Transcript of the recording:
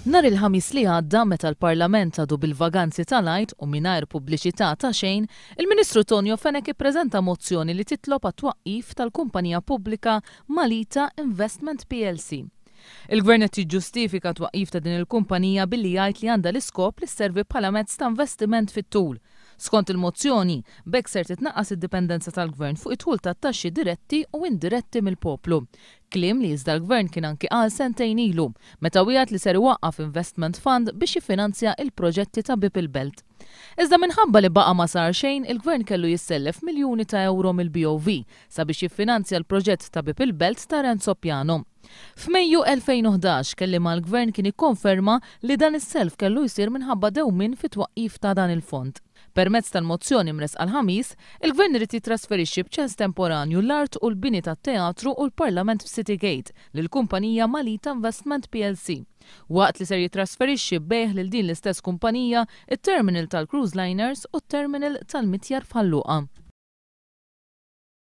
Nhar il-Ħamis li għadda, meta l-Parlament għadu bil-vaganzi tal-Għid u mingħajr pubbliċità ta' xejn, il-Ministru Tonio Fenech ippreżenta mozzjoni li titlob għat-twaqqif tal-kumpanija pubblika Malita Investment plc. Il-Gvern qed jiġġustifika t-twaqqif ta' din il-kumpanija billi jgħid li għandha l-iskop li sservi bħala mezz ta' investiment fit-tul. Skont il-mozzjoni, b'hekk ser titnaqqas id-dipendenza tal-Gvern fuq id-dħul tat-taxxi diretti u indiretti mill-poplu. Kliem li iżda l-Gvern kien anki qal sentejn ilu, meta wiegħed li ser iwaqqaf investment fund biex jiffinanzja il-proġetti ta' Bieb il-Belt. Iżda minħabba li baqa' ma sar xejn, il-Gvern kellu jissellef miljuni ta' ewro mill-BOV sabiex jiffinanzja l-proġett ta' Bieb il-Belt ta' Renzo Piano. F'Mejju 2011, kelliem għall-Gvern kien ikkonferma li dan is-self kellu jsir minħabba dewmien fit-twaqqif ta' dan il-fond. Permezz tal-mozzjoni mressqa l-Ħamis, il-Gvern irid jittrasferixxi b'ċens temporanju l-art u l-bini tat-teatru u l-Parlament f'City Gate lill-kumpanija Malita Investment plc, waqt li ser jittrasferixxi b'bejgħ lil din l-istess kumpanija t-terminal tal-cruise liners u t-terminal tal-mitjar f'Ħal Luqa.